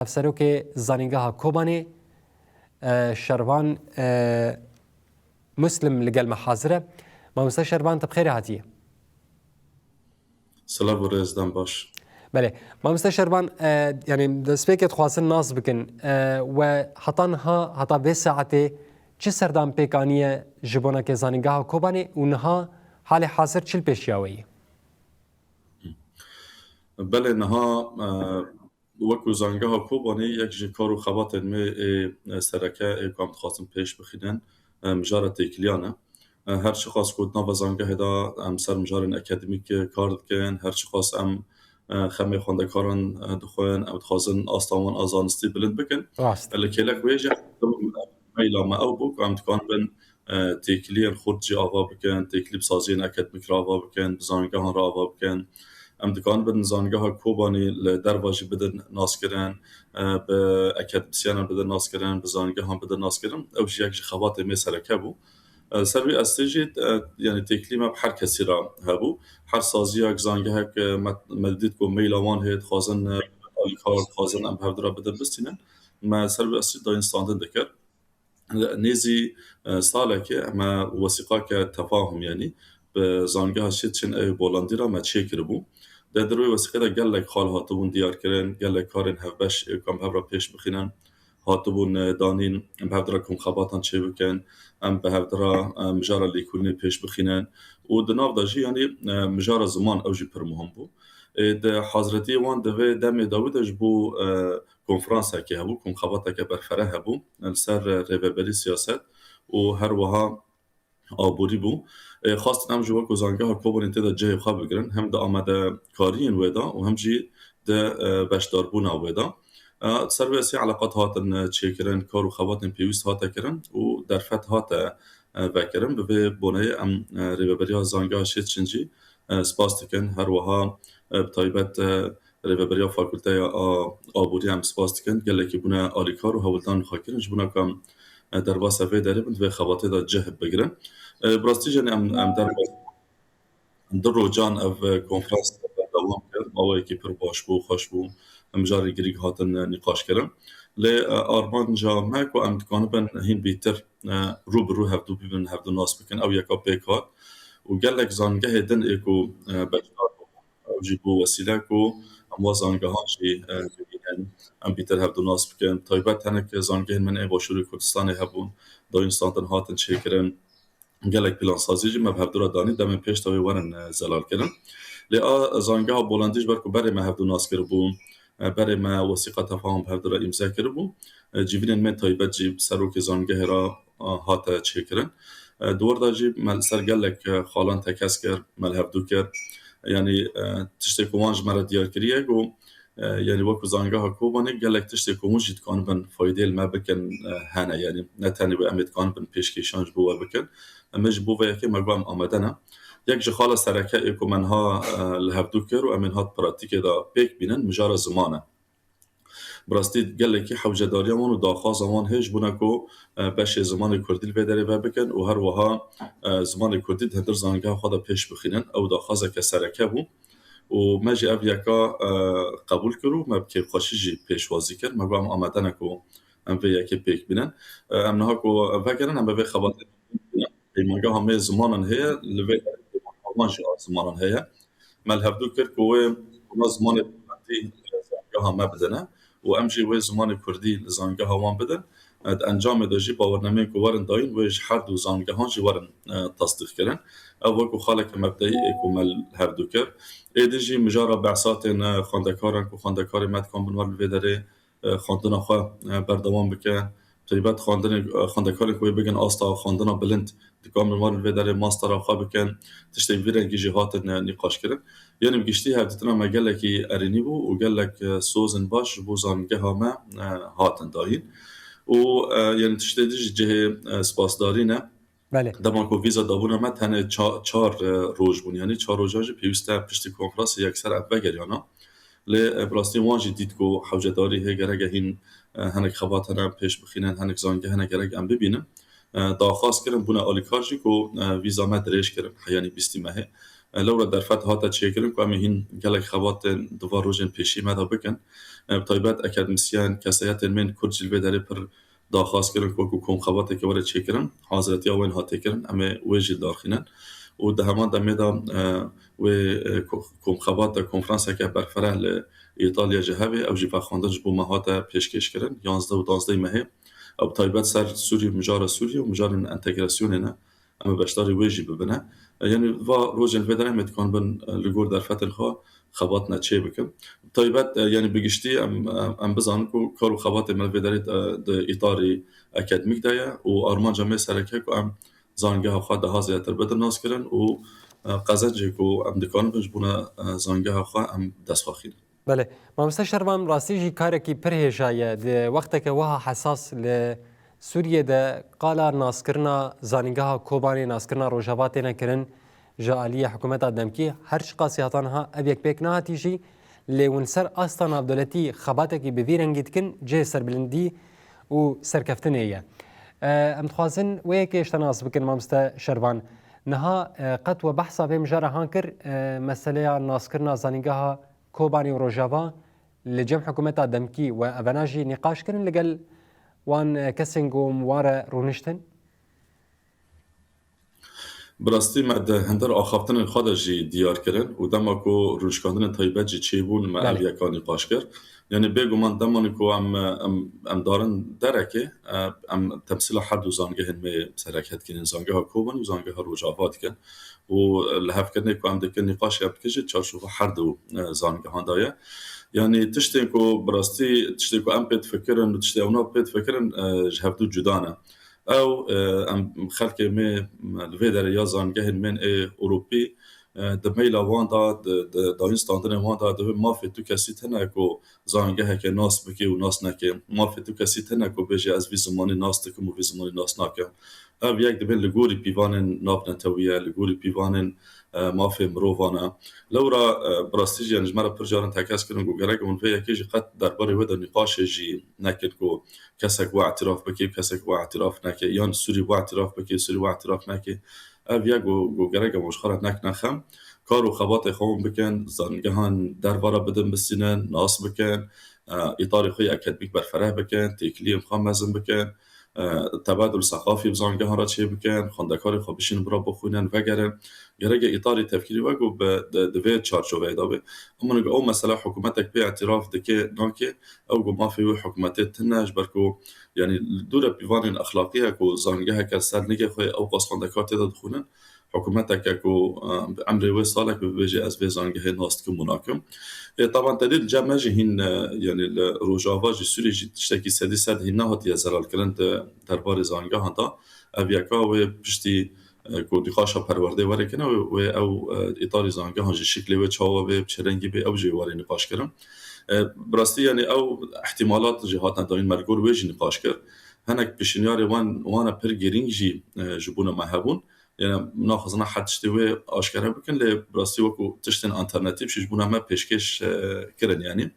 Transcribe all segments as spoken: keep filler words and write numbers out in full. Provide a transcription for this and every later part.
Hevserokê Zanîngeha Kobanê, e, Şervan, e, Muslim li gel me hazir e. Mamoste Şervan, tu bi xêrê hatiye. Silav û rêz, dem baş. Belê. Mamoste Şervan, e, yanî destpêkê dixwazin nas bikin, e, we heta niha, heta vê saetê çi serdam pêk aniye ji bona ke Zanîngeha Kobanê û niha halê hazir çi li pêşiya we ye? Belê, niha, e, wekû Zanîngeha Kobanê yek ji kar û xebatên me ê, e, sereke ê ku em dixwazin pêş bixînin, e, mijara têkiliyan e. E, her çiqas ku di nava zangehê de em ser mijarên akademîk, e, kar dikin, her çiqas em, e, xemê xwendekaran, e, dixwin, em dixwazin asta wan a zanistî bilind bikin. Rast. Li kêlek wê jî meyla me ew bû ku em dikanibin, e, têkiliyên xurt jî ava bikin, têkilî bi saziyên akademîk re ava bikin, bi zanîngehan re ava bikin. Em dikanibin zanîngeha Kobanî li derva jî bidin naskirin, e, bi akademîsyenan bidin naskirin, bi zanîngehan bidin naskirin. Ew jî yek ji xebatê me sereke bû. E, ser wî estê jî, e, yanî têkilî me bi her kesî re hebû. Her saziyek, zangehek, e, me, me didît ku meyla wan heye, dixwazin, e, alîkar, dixwazin em bi hevdu re bidin bistînin. Me ser wî estê dayîn standin dikir. Nêzî, e, salekê me wesîqake tefahum, yanî bi zangeha Şêt Çin ê Bolandî re me çêkiribû. De di rûyê wesîqê de gelek xal hatibûn diyarkirin, gelek karên hevbeş ê ku em hev re pêş bixînin, hatibûn, e, danîn, em bi hevdu re komxebatan çêbikin, em bi hevdu re, e, mijara lêkolînê pêş bixînin û di nav de jî, yanî, e, mijara ziman ew jî pir muhim bû. Ê, di hazretiyê wan di vê demê dawî de ji bo, e, konferansekê hebû, komxebateke berfireh hebû, e, li ser, e, rêveberiya siyaset û her wiha aborî bû. Ê, xwestin em jî wekû zangeha Kobanê tê de cihê xwe bigirin, hem di amadekariyên wê de û hem jî di, e, beşdarbûna wê de. E, ser wê esê eleqat hatin, e, çêkirin, kar û xebatên pêwîst hate kirin û derfet hate, e, vekirin. Bi vê boneyê em, e, rêveberiya zangeha Şêt Çin jî, e, spas dikin. Her wiha, e, bi taybet, e, rêveberiya Fakulteya a Aboriyê em spas dikin. Gelekî bûne alîkar û hewldan xwe kirin ji bona ku em, e, derbasa vê derê bin, vê xebatê de cih bigirin. E, bi rastî jî em, em derbas du rojan ev, e, konferans berdewam kir. Awayekî pir baş bû, xweş bû. Mijarê girîng hatin, e, nîqaş kirin. Lê, e, armanca me ku em dikanibin hîn bêtir, e, rû bi rû hevdu bibin, hevdu nas bikin. Ew yeka pêk hat. Û gelek zangehê din ê ku, e, beşdar bûn, ew jî bû wesîle ku em wa zangehan jî, e, bibînin, em bîtir hevdu nas bikin. Taybet hinek zangehên min ê Başûrê Kurdistanê hebûn, dayîn standin hatin çêkirin. Gelek plansazî jî me bi hevdu re danî, demên pêş de wê werin, e, zelal kirin. Lê a zangeha Bolandî ji ber ku berê me hevdu nas kiribû, e, berê me wesîqa tefahum bi hevdu re îmze kiribû. E, civînên me taybet jî bi serokê zangehê re, e, hate çêkirin. E, di wir de jî me li ser gelek, e, xalan tekez kir, me li hevdu kir. Yanî, e, tiştê ku wan ji me re diyar kiriye ku, e, yanî wekû zangeha Kobanê gelek tiştê ku hûn jî dikanibin faydê li me bikin, e, hene. Yanî ne tenê wê em ê dikanibin pêşkêşan ji bo we bikin. Em ê ji bo vê yekê me got em amade ne. Yek ji xala sereke ê ku me niha, e, li hevdu kir û em ê niha di pratîkê de pêk bînin, mijara ziman e. Bi rastî gelekî hewcedariya wan û daxwaza wan heye ji bona ku, e, beşê zimanê kurdî li vê derê vebikin û her wiha, e, zimanê kurdî di hundir zangeha xwe de pêş bixînin. Ew daxwazeke sereke bû û me jî ev yeka, e, qebûl kir û me bi kêfxweşî jî pêşwazî kir. Me got em amade ne ku em vê yekê pêk bînin. E, em niha ku vegerin, em bi vê xebatê Peymangeha me zimanan heye, li vê derê peymangeha wan jî a zimanan heye. Me li hevdu kir ku wê wana zimanê dewletî zangeha me bidine û em jî wê zimanê kurdî li zangeha wan bidin. E, di encamê de jî bawernameyên ku werin dayîn, wê ji her du zangehan jî werin, e, tasdîq kirin. Ev wekû xaleke mebdeyî ê ku me li hevdu kir. Êdî jî mijara behsa tên, e, xwendekaran ku xwendekarê me dikan bin werin vê derê, e, xwendina xwe, e, berdewam bike. Taybet xwendinê, e, xwendekarên ku wê bigin asta xwendina bilind, dikan bin werin vê derê mastera xwe bikin. Tiştên vî rengî jî hatin, e, nîqaş kirin. Yanî bi giştî hevdîtina me gelekî erênî bû û gelek, e, sozên baş ji bo zangeha me, e, hatin dayîn. Û, e, yanî tiştê dî jî cihê, e, spasdarî ne. Belê. Dema ku vîza dabûna me tenê ça-, çar, e, roj bûn. Yanî çar rojan jî pêwîst e piştî konferansê yekser em vegeriyana. Lê, e, bi rastî wan jî dît ku hewcedarî heye, gerek e hîn, e, hinek xebat hene em pêş bixînin, hinek zangeh hene gerek em bibînin. E, daxwaz kirin, bûne alîkar jî ku, e, vîza me dirêj kirin heyanî bîstî mehê. E, lewra derfet hate çêkirin ku em ê hîn gelek xebatên di van rojên pêşî me de bikin. E, bi taybet akademîsyen, kesayetên me yên Kurd jî li vê derê pir daxwaz kirin ku wekî komxebateke were çêkirin, haziretiya wan hate kirin, em ê wê jî darxînin. Û di heman demê de, e, wê, e, ko-, komxebate, konferanseke berfireh li Îtalya jî hebe, ew jî vexwendin ji bo me hate pêşkêş kirin, yanzdeh û duwazdeh mehê. Ew bi taybet ser Sûrî, mijara Sûrî û mijarên entegrasyonê ne. Em ê beşdarî wê jî bibine. E, yanî va rojên vê derê em ê dikanibin, e, li gor derfetên xwe xebatine çê bikin. Taybet, e, yanî bi giştî em, em, em bizanin ku kar û xebatê me vê derê, e, di îtarî akademîk de ye û armanca me sereke ku em zangeha xwe daha zêdetir bidin naskirin û, e, qezencê ku em dikanibin ji bona, e, zangeha xwe em dest xwe xînin. Belê. Mamoste Şervan, rastî jî karekî pir hêja ye. Di wexteke wiha hesas li Sûriyê de qala naskirina zanîngeha Kobanê, naskirina Rojava têne kirin ji aliyê hikûmeta demkî. Her çiqasî heta niha ev yek pêk nehatî jî, lê hûn li ser asta navdewletî xebatekî bi vî rengî dikin, cihê serbilindî û serkeftinê ye. E, em dixwazin wê yekê ji te nas bikin, Mamoste Şervan. Niha, e, qet we behsa vê mijara han kir, e, meseleya naskirina zanîngeha Kobanê û Rojava li cem hikûmeta demkî we evena jî nîqaş kirin li gel wan, e, kesên ku wan re rûniştin? Bi rastî me di hindir axaftinên xwe de jî diyar kirin û dema ku rûnişkandinên taybet jî çêbûn, me ev Belê. yeka nîqaş kir. Yanî bêguman demanî ku em, em, em darin derekê, e, em temsîla her du zangehên me sereket kirin, zangeha Kobanê û zangeha Rojava dikin. Û lihevkirinê ku em dikin nîqaşê em dikin jî çarçova her du, e, zangehan de ye. Yanî tiştên ku bi rastî, tiştê ku em pê difikirin û tiştê ewna pê difikirin, e, ji hevdu cuda ne. Ew, e, em xelkê me li vê derê ya zangehên me ê Ewropî, e, di meyla wan de, di, di dayîn standinên wan de, divê mafê tu kesî tune ku zangeheke nas bike û nas neke. Mafê tu kesî tune ku bêje ez vî zimanî nas dikim û vî zimanî nas nakim. Ev yek dibên li gorî pîvanên navnetewiye, li gorî pîvanên, e, mafê mirovan e. Lewra, e, bi rastî jî, yanî ji me re pir caran tekez kirin ku gerek hûn vê yekê jî qet derbarê wê de nîqaşê jî nekin ku kesek wê îtiraf bike, kesek wê îtiraf neke, yan Sûrî wê îtiraf bike, Sûrî wê îtiraf neke. Ev yek ku, ku gerek em ji xwe re nekine xem, kar û xebatê xwe hûn bikin, zangehan derva re bidin bistînin, nas bikin, e, îtarê xwe yê akademîk berfireh bikin, têkiliyên xwe mezin bikin, e, tebadul seqafî bi zangehan re çê bikin, xwendekarê xwe bişînin bira bixwînin, vegerin. Gerek e îtarî tevkîrî wek û bi, di, di vê çarçoveyê de be. Ama niha ew mesela hikûmetek pê îtiraf dike, nake, ew ku mafê wê hikûmetê tune, ji ber ku, yanî, li dûre pîvanên exlaqî ye ku zangeheke ser nigê xwe ew qas xwendekar tê de dixwînin. Hikûmeteke ku, e, bi emrê wê salek bibêje ez vê zangehê nas dikim û nakim. Ê, taban te dî li cem me jî hîn, e, yanî li Rojava jî Sûriyê jî tiştekî sedî sed hîn nehatiye zelalkirin di derbarê zangehan de. Ev yeka wê piştî, e, ku nîqaşa perwerdê were kirin, wê, wê ew, e, îtarî zangehan jî şiklê wê çawa bê, bi çi rengî bê, ew jî were nîqaş kirin. E, bi rastî, yanî ew îhtîmalat jî hatin dayîn me li gor wê jî nîqaş kir. Hinek pêşniyarê wan, wan re pir girîng jî, e, ji bona me hebûn. Yanî naxwazin her tiştê wê aşkere bikin, lê bi rastî wekû tiştên alternatîf jî ji bona me pêşkêş, e, kirin yanî.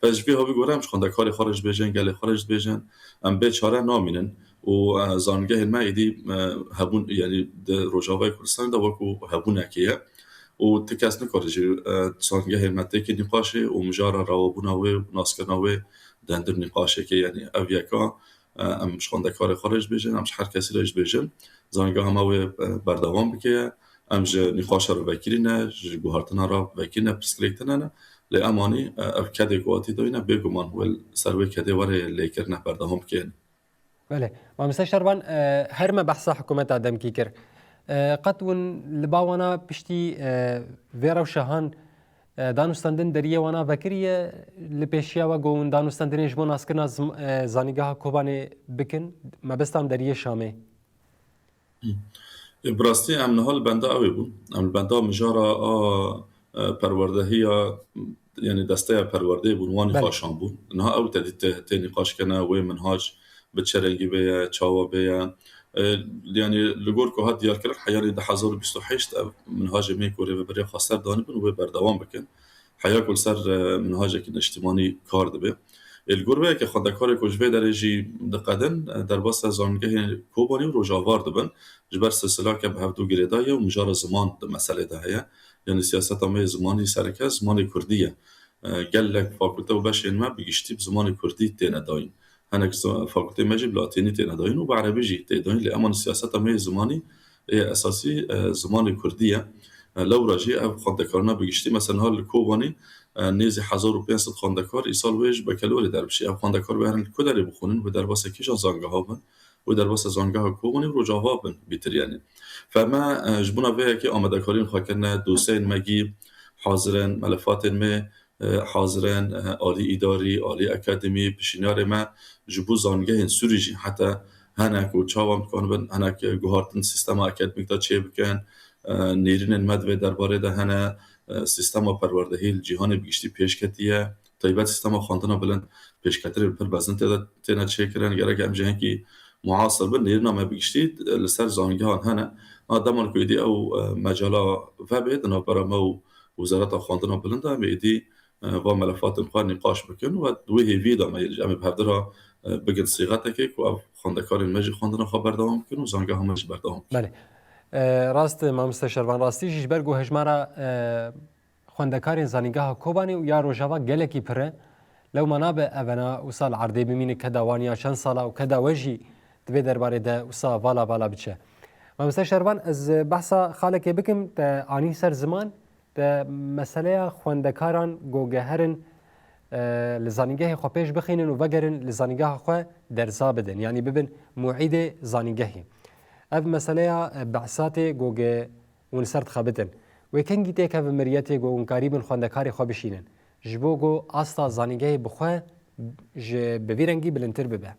Ve ji vê havî gore em ji xwendekarê xwe re jî dibêjin, gelê xwe re jî dibêjin, em bê çare namînin û, e, zangehên me êdî, e, hebûn, yanî di Rojavayê Kurdistanê de wekû hebûnekê ye û ti kes nikare jî, e, zangehên me têkê nîqaşê û mijara rewabûna wê û naskirina wê di hindir nîqaşekê, yanî ev yeka, e, em ji xwendekarê xwe re jî dibêjin, em ji her kesî re jî dibêjin, zangeha me wê, e, berdewam bike. Em ji nîqaşa re vekirî ne, ji guhartina re vekirî ne, pirsgirêk tune ne. Lê em anî, e, ev kedê ku hatî dayîne, bêguman wê li ser wê kedê were lêkirine, berdewam bike. Belê. Mamoste Şervan, e, her me behsa hikûmeta demkî kir. E, qet hûn li ba wana piştî, e, vê rewşa han, e, danûstandin deriyê wana vekiriye, li pêşiya we ku hûn danûstandinê ji bo naskirina zim-, e, zanîngeha Kobanê bikin, mebestan deriyê Şamê? Ê, bi rastî em niha li benda ew ê bûn. Em li benda mijara a, e, perwerdehiya, yanî desteya perwerdeyê bûn, wan Belê. nîqaşan bûn. Niha ew tedî tê, tê nîqaş kene, wê minhac bi çi rengî bê ye, çawa bê ye. E, yanî li gor ku hat diyarkirin, heyalî du hezar û bîst û heşt ev minhacê me ku rêveberiya xwe ser danîbûn, wê berdewam bikin. Heya ku li ser, e, minhacekî niştimanî kar dibe. Ê li gor vê yekê xwendekarê ku ji vê derê jî diqedin, e, derbasa zangehên Kobanî û Rojava dibin. Ji ber silsilake bi hevdû girêdayî ye û mijara ziman di meselê de heye. Yanî siyaseta me yê zimanî sereke zimanê kurdî ye. E, gelek fakulte û beşên me bi giştî bi zimanê kurdî têne dayîn. Hinek zi-, fakulteyên me jî bi latînî têne dayîn û bi erebî jî tê dayîn. Lê eman siyaseta me yê zimanî ê esasî, e, zimanê kurdî ye. E, lewra jî ev xwendekarina bi giştî, mesela niha li Kobanî, e, nêzî hezar û pênc sed xwendekar îsal wê ji bekelorê derbişî. Ev xwendekar wê herin li ku derê bixwînin, wê derbasa kîjan zangeha bin, wê derbasa zangeha Kobanî û Rojava bin bîtir yanî. Fe me, e, ji bona vê yekê amadekariyên xwe kirine, dosyeyên me gî hazir in, melefatên me, e, hazir in, e, alî îdarî, alî akademî, pişîniyarê me ji bo zangehên Sûrî jî heta hene ku çawa em dikanibin hinek guhartin sîstema akademîk de çêbikin, e, nêrînên me di vê derbarê de hene, e, sîstema perwerdehî li cîhanê bi giştî pêş ketiye, taybet sîstema xwendina bilind pêşketinên pir mezin tê de têne çêkirin, gerek em jî hinkî muasir bin, nêrîna me bi giştî, e, li ser zangehan hene. A dema ku êdî ew, e, mecala vebe di navbera me û Wezareta Xwendina Bilind de, em êdî, e, va melefatên xwe nîqaş bikin û di wê hêviyê de me yê, em ê bi hevdira, e, bigin sîxetekê ku ev xwendekarên me jî xwendina xwe berdewam bikin û zangeha me jî berdewam bikin. Belê. E, rast e, mamoste Şervan, rastî jî ji ber ku hejmara, e, xwendekarên Zanîngeha Kobanê û ya Rojava gelekî pir e. Lewma nabe evena wisa li erdê bimîne, keda wan ya çend sala û keda we jî di vê derbarê de wisa vala vala biçe. Mamoste Şervan, ez behsa xalekê bikim, te anî ser ziman, te meseleya xwendekaran ku geherin, e, li zanîngehê xwe pêş bixînin û vegerin li zanîngeha xwe derza bidin, yanî bibin muîdê zanîngehê. Ev meseleya, e, behsatê ku ge hûn li ser dixebitin. Wê kengî têkeve miriyetê ku hûn karîbin xwendekarê xwe bişînin? Ji bo ku asta zanîngehê bi xwe ji bi vî rengî bilindtir bibe.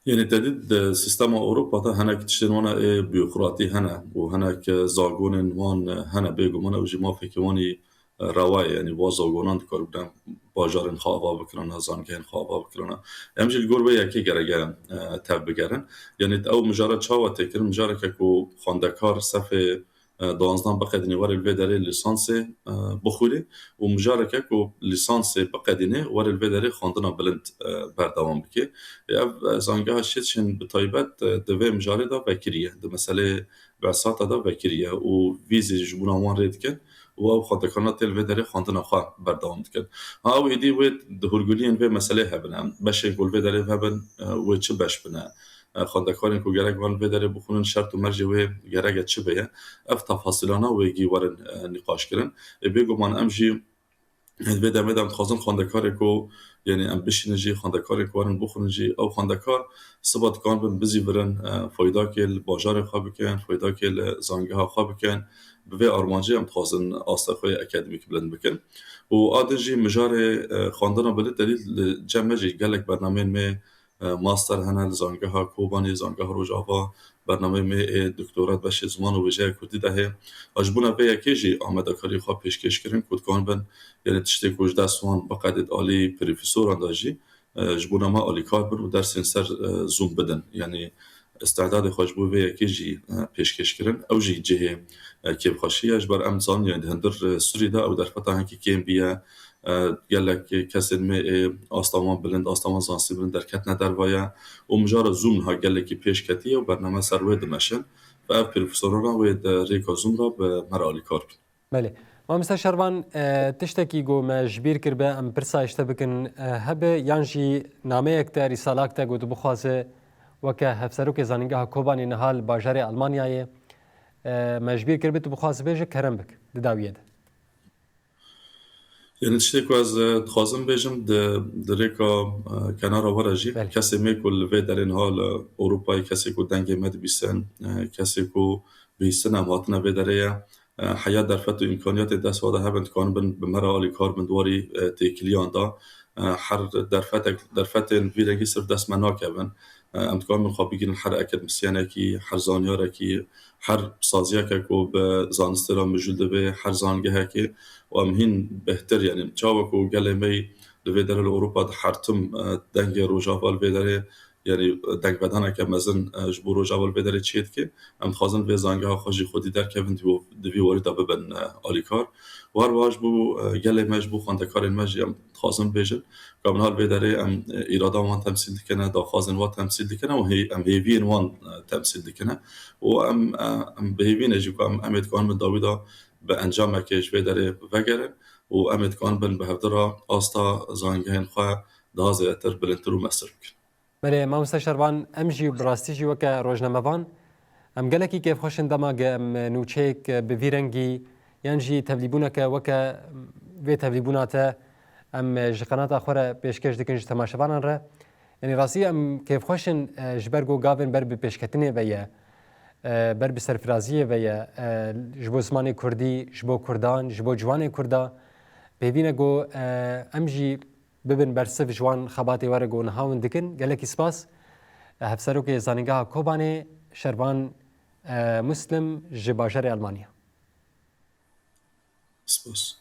Yanî te dît di sîstema Ewropa de hinek tiştên wana ê bürokratî hene û hinek zagonên wan hene, bêguman ew jî mafekî wan î rewa ye, yanî va zagonan dikaribine bajarên xwe ava bikirana, zangehên xwe ava bikirana. Em jî li gor vê yekê gereke, e, tev bigerin. Yanî ew mijara çawa tê kirin? Mijareke ku xwendekar sefê, e, duwanzdan biqedînê were li vê derê lîsansê, e, bixwînê û mijareke ku lîsansê biqedînê were li vê derê xwendina bilind, e, berdewam bike. Ev, e, zangeha Şêtşên bi taybet, e, di vê mijarê de vekirî ye. Di meseleyê behsata de vekirî ye û vîzê ji bona wan rê dikin û ew xwendekarina tê li vê derê xwendina xwe berdewam dikin. Ha, ew êdî wê di hûrguliyên vê meselê hebin. Em beşên ku li vê derê hebin, e, wê çi beş bine? E, xwendekarên ku gerek wan li vê derê bixwînin, şert û mercê wê gereke çi be ye? Ev tefasîlana wê gî werin, e, nîqaş kirin. Ê, bêguman em jî Di vê demê de em dixwazin xwendekarê ku, yanî em bişînin jî, xwendekarê ku werin bixwînin jî, ew xwendekar siba dikanibin bizîvirin, e, faydakê li bajarê xwe bikin, faydakê li zangeha xwe bikin. Bi vê armancê em dixwazin astê xwe yê akademîk bilind bikin. Û a din jî mijarê, e, xwendina bilind, te dît li cem me jî gelek bernameyên me, e, master hene li zangeha Kobanê, zangeha Rojava, bernameyê me ê doktora di beşê ziman û wêjeya kurdî de heye. A ji bona vê yekê jî amadekarî xwe pêşkêş kirin ku dikanibin, yanî tiştê ku ji dest wan biqedê di alî profesoran de jî, e, ji bona me alîkar bin û dersên ser, e, Zoom bidin. Yanî îstidadê xwe ji bo vê yekê jî, e, pêşkêş kirin. Ew jî cihê, e, kêfxweşî ye. Ji ber em dizanin, yanî di hundir, e, Sûrî de ew derfeta hinkî kêm bûye. E, gelek kesên me ê asta wan bilind, asta wan zanistî bilind derketine derve ye û mijara Zoom niha gelekî pêş ketiye û bername ser wê dimeşin. Ve ev profesoran wê di rêka Zoom re bi me re alîkar bin. Belê. Mamoste Şervan, e, tiştekî ku me ji bîr kiribe, em pirsa ji te bikin, e, hebe yan jî nameyek te, rîsalak te ku tu bixwaze weke Hevserokê Zanîngeha Kobanê niha li bajarê Almanyayê, e, me ji bîr kiribe, tu bixwaze bêje, kerem bik di dawiyê de. Yanî tiştê ku ez, e, dixwazim bêjim, di, di rêka, e, kenara we re jî, belê, kesê me ku li vê derê niha li Ewropayê, kesê ku dengê me dibîsin, e, kesê ku bihîstin em hatine vê derê ye, e, heya derfet û îmkaniyatê dest we de hebin, dikanibin bi me re alîkar bin, di warî, e, têkiliyan de. E, her derfetek, derfetên vî rengî sirf dest me nakevin. E, em dikanibin xwe bigihînin her akademîsyenekî, her zanyarekî, her saziyeke ku bi zanistê re mijûl dibe, her zangehekê û em hîn bêhtir, yanî çawa ku gelê me yî li vê derê li Ewropa dihertim, e, dengê Rojava li vê derê, Yanî dengvedaneke mezin e, ji bo Rojava li vê derê çê dike. Em dixwazin vê zangeha xwe jî xwedî derkevin, di wî warî de bibin e, alîkar. Û her wiha ji bo e, gelê me, ji bo xwendekarên me jî em dixwazin bibêjin, ka min ha li vê derê em e, îrada wan temsîl dikine, daxwazên wan temsîl dikine û hê- em hêviyên wan e, temsîl dikine. Û em e, em bi hêvî ne jî ku em em ê dikarin bin dawî de bi encamekê ji vê derê vegerin û em ê dikarin bin bi hevdi re asta zangehên xwe daha zêdetir, bilindtir û mestir bikin. Belê, mamoste Şervan, em jî bi rastî jî weke rojnamevan, em gelekî kêfxweş in dema ge em nûçeyek bi vî rengî yan jî tevlîbûneke weke vê tevlîbûna te em ji qenata xwe re pêşkêş dikin ji temaşevanan re. Yanî rastî em kêfxweş in e, ji ber ku gavên ber bi pêşketinê ve ye, e, ber bi serfiraziyê ve ye, e, ji bo zimanê kurdî, ji bo kurdan, ji bo ciwanê kurda. Pêvî ne ku e, em jî bibin bersiv ji wan xebatê we re ku niha hûn dikin. Gelekî spas. Hevserokê Zanîngeha Kobanê Şervan e, Muslim ji bajarê Elmanya. Spas.